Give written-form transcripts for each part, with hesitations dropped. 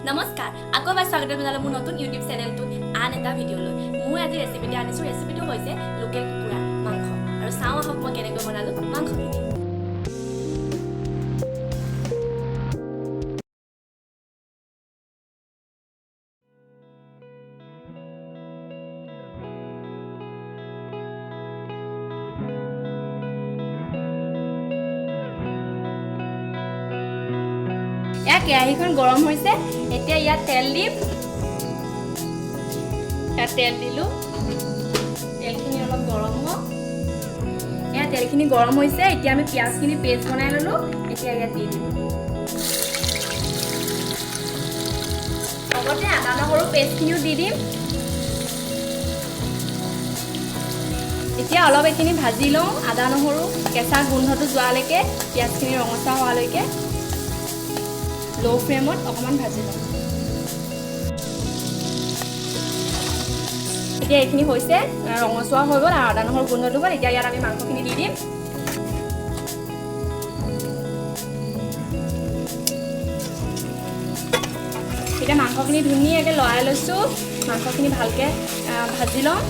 নমস্কাৰ, আকৌ এবাৰ স্বাগতম জনালোঁ মোৰ নতুন ইউটিউব চেনেলটোত আন এটা ভিডিঅ'লৈ। মই আজি ৰেচিপিটো আনিছোঁ। ৰেচিপিটো হৈছে লোকেল কুকুৰা মাংস। আৰু চাওঁ আহক মই কেনেকৈ বনালোঁ মাংসখিনি। এয়া কেৰাহীখন গৰম হৈছে। এতিয়া ইয়াত তেল দিম। ইয়াত তেল দিলোঁ। তেলখিনি অলপ গৰম হওক। এয়া তেলখিনি গৰম হৈছে। এতিয়া আমি পিঁয়াজখিনি পেষ্ট বনাই ল'লোঁ। এতিয়া ইয়াত দি দিম। লগতে আদা নহৰু পেষ্টখিনিও দি দিম। এতিয়া অলপ এইখিনি ভাজি লওঁ, আদা নহৰু কেঁচা গোন্ধটো যোৱালৈকে, পিঁয়াজখিনি ৰঙচুৱা হোৱালৈকে ল' ফ্লেমত অকণমান ভাজি লওঁ। এতিয়া এইখিনি হৈছে, ৰঙচুৱা হৈ গ'ল আৰু আদা নহৰু গোন্ধটো গ'ল। এতিয়া ইয়াত আমি মাংসখিনি দি দিম। এতিয়া মাংসখিনি ধুনীয়াকৈ লৰাই লৈছোঁ। মাংসখিনি ভালকৈ ভাজি লওঁ।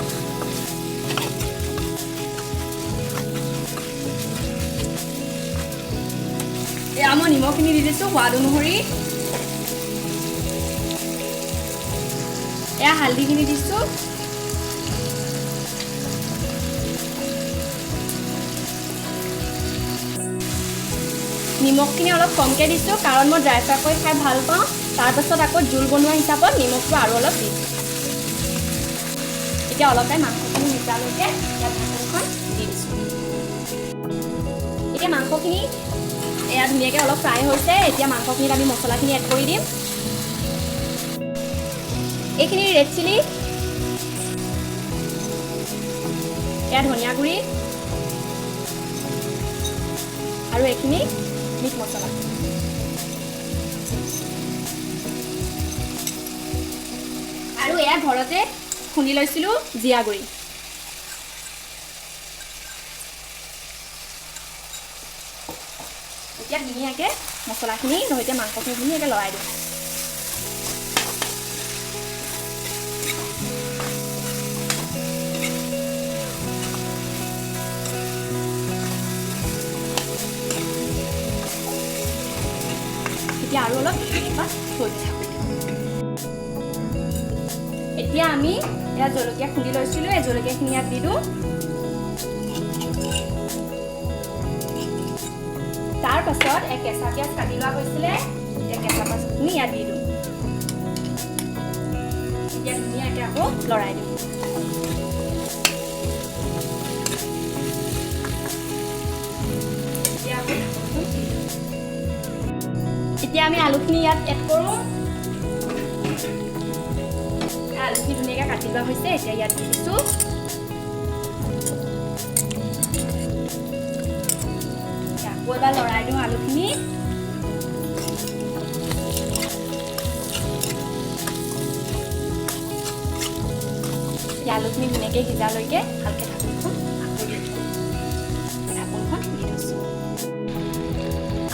এয়া মই নিমখখিনি দি দিছোঁ সোৱাদ অনুসৰি। এয়া হালধিখিনি দিছোঁ। নিমখখিনি অলপ কমকৈ দিছোঁ, কাৰণ মই ড্ৰাই ফ্ৰাই কৰি খাই ভাল পাওঁ। তাৰপাছত আকৌ জোল বনোৱা হিচাপত নিমখটো আৰু অলপ দিম। এতিয়া অলপ টাইম মাংসখিনি সিজালৈকে ইয়াত ঢাকোনখন দি দিছোঁ। এতিয়া মাংসখিনি এয়া ধুনীয়াকৈ অলপ ফ্ৰাই হৈছে। এতিয়া মাংসখিনিত আমি মছলাখিনি এড কৰি দিম। এইখিনি ৰেড চিলি, এয়া ধনিয়া গুড়ি আৰু এইখিনি মিট মছলা। আৰু এয়া ঘৰতে খুন্দি লৈছিলোঁ জিৰা গুড়ি। এতিয়া ধুনীয়াকৈ মছলাখিনি সৈতে মাংসখিনি ধুনীয়াকৈ লৰাই দিওঁ। এতিয়া আৰু অলপ থৈ দিওঁ। এতিয়া আমি ইয়াত জলকীয়া খুন্দি লৈছিলোঁ, এই জলকীয়াখিনি ইয়াত দি দিওঁ। তাৰপাছত এই কেঁচা পিঁয়াজ কাটি লোৱা হৈছিলে, এতিয়া কেঁচা পিঁয়াজখিনি ইয়াত দি দিওঁ। এতিয়া ধুনীয়াকৈ আকৌ লৰাই দিওঁ। এতিয়া আকৌ ঢাকোনখন দি দিওঁ। এতিয়া আমি আলুখিনি ইয়াত এড কৰোঁ। আলুখিনি ধুনীয়াকৈ কাটি লোৱা হৈছে। এতিয়া ইয়াত দি দিছোঁ। আকৌ এবাৰ লৰাই দিওঁ আলুখিনি। আলুখিনি ধুনীয়াকৈ সিজালৈকে ভালকৈ ঢাকোনখন আকৌ দি দিওঁ। ঢাকোনখন দি থৈছোঁ।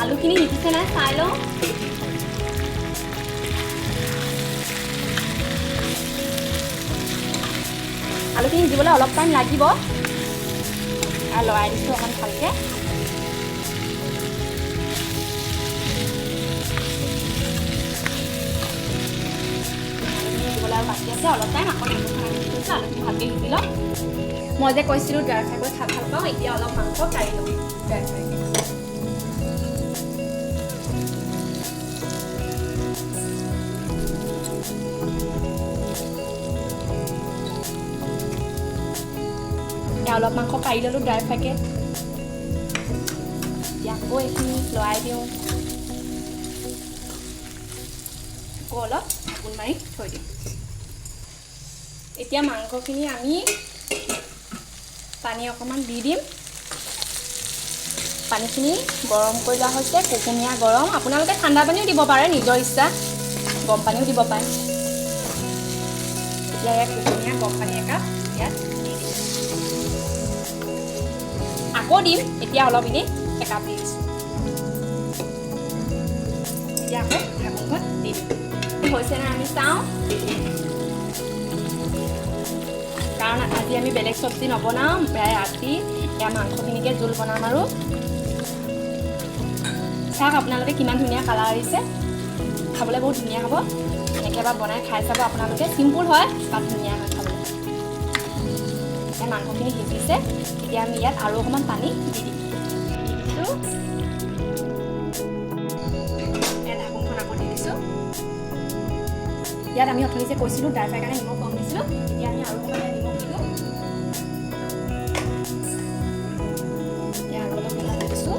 আলুখিনি সিজিছে নাই চাই লওঁ। আলুখিনি সিজিবলৈ অলপ টাইম লাগিব। আৰু লৰাই দিছোঁ অকণ ভালকৈ। আলুখিনি সিজিবলৈ আৰু বাকী আছে অলপ টাইম। আকৌ ঢাকোনখন আমি দি থৈছোঁ। আলুখিনি ভালকৈ সিজি লওঁ। মই যে কৈছিলোঁ ড্ৰাই ফ্ৰাই কৰি খাই ভাল পাওঁ, এতিয়া অলপ মাংস কাঢ়ি লওঁ ড্ৰাই ফ্ৰাই। অলপ মাংস কাঢ়ি ল'লোঁ ড্ৰাই ফ্ৰাইকৈ। এতিয়া আকৌ এইখিনি লৰাই দিওঁ। আকৌ অলপ ঢাকোন মাৰি থৈ দিওঁ। এতিয়া মাংসখিনি আমি পানী অকণমান দি দিম। পানীখিনি গৰম কৰি লোৱা হৈছে, কুহুমীয়া গৰম। আপোনালোকে ঠাণ্ডা পানীও দিব পাৰে, নিজৰ ইচ্ছা, গৰম পানীও দিব পাৰে। এতিয়া ইয়াত কুহুমীয়া গৰম পানী একাপ ইয়াত দি দিম। আকৌ দিম। এতিয়া অলপ এনেই একাপ দি দিছোঁ। এতিয়া আকৌ ঢাকোনখন দি দিম। হৈছে নাই আমি চাওঁ, কাৰণ আজি আমি বেলেগ চব্জি নবনাওঁ, প্ৰায় ৰাতি এয়া মাংসখিনিকে জোল বনাম। আৰু চাওক আপোনালোকে কিমান ধুনীয়া কালাৰ আহিছে, খাবলৈ বহুত ধুনীয়া হ'ব। এনেকৈ এবাৰ বনাই খাই চাব আপোনালোকে, চিম্পুল হয় বা ধুনীয়া হয় খাবলৈ। এতিয়া মাংসখিনি সিজিছে, এতিয়া আমি ইয়াত আৰু অকণমান পানী দি দিম। দি দিছোঁ, ঢাকোনখন আকৌ দি দিছোঁ। ইয়াত আমি অথনি যে কৈছিলোঁ ড্ৰাই ফ্ৰাই কাৰণে নিমখ কম দিছিলোঁ, এতিয়া আমি আৰু অকণমান নিমখ দিলোঁ। এতিয়া আৰু অলপ নিমখ দি দিছোঁ।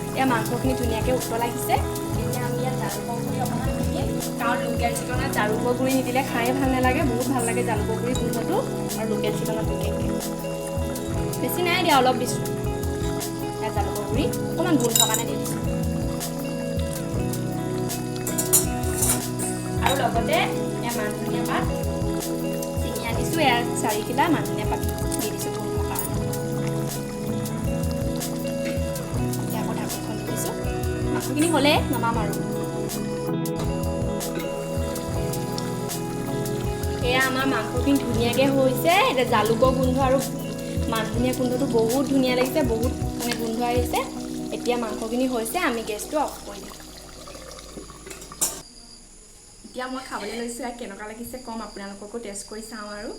এতিয়া মাংসখিনি ধুনীয়াকৈ উতল আহিছে। এতিয়া আমি ইয়াত জালুকৰ গুড়ি অকণমান দি দিম, কাৰণ লোকেল চিকেনত জালুকৰ গুড়ি নিদিলে খায়ে ভাল নালাগে। বহুত ভাল লাগে জালুকৰ গুড়ি গোন্ধটো, আৰু লোকেল চিকেনত বিশেষকৈ। বেছি নাই দিয়া, অলপ দিছোঁ। ইয়াত জালুকৰ গুড়ি অকণমান গোন্ধৰ কাৰণে দি দিছোঁ। আৰু লগতে এয়া মান ধনিয়া পাত ছিঙি আনিছোঁ, এয়া 4 খিলা মান ধনিয়া পাত দি দিছোঁ গোন্ধৰ কাৰণে। এতিয়া আকৌ ঢাকোনখন দি দিছোঁ। মাংসখিনি হ'লে নমাম। আৰু এয়া আমাৰ মাংসখিনি ধুনীয়াকৈ হৈছে। এতিয়া জালুকৰ গোন্ধ আৰু মান ধনিয়া গোন্ধটো বহুত ধুনীয়া লাগিছে, বহুত মানে গোন্ধ আহিছে। এতিয়া মাংসখিনি হৈছে, আমি গেছটো অফ কৰি দিম। এতিয়া মই খাবলৈ লৈছোঁ, আৰু কেনেকুৱা লাগিছে ক'ম আপোনালোককো, টেষ্ট কৰি চাওঁ। আৰু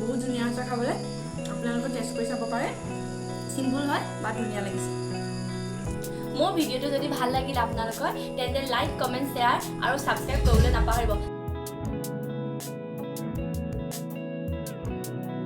বহুত ধুনীয়া হৈছে খাবলৈ, আপোনালোকে টেষ্ট কৰি চাব পাৰে। চিম্পুল হয় বা ধুনীয়া লাগিছে। মোৰ ভিডিঅ'টো যদি ভাল লাগিল আপোনালোকৰ, তেন্তে লাইক, কমেণ্ট, শ্বেয়াৰ আৰু ছাবস্ক্ৰাইব কৰিবলৈ নাপাহৰিব।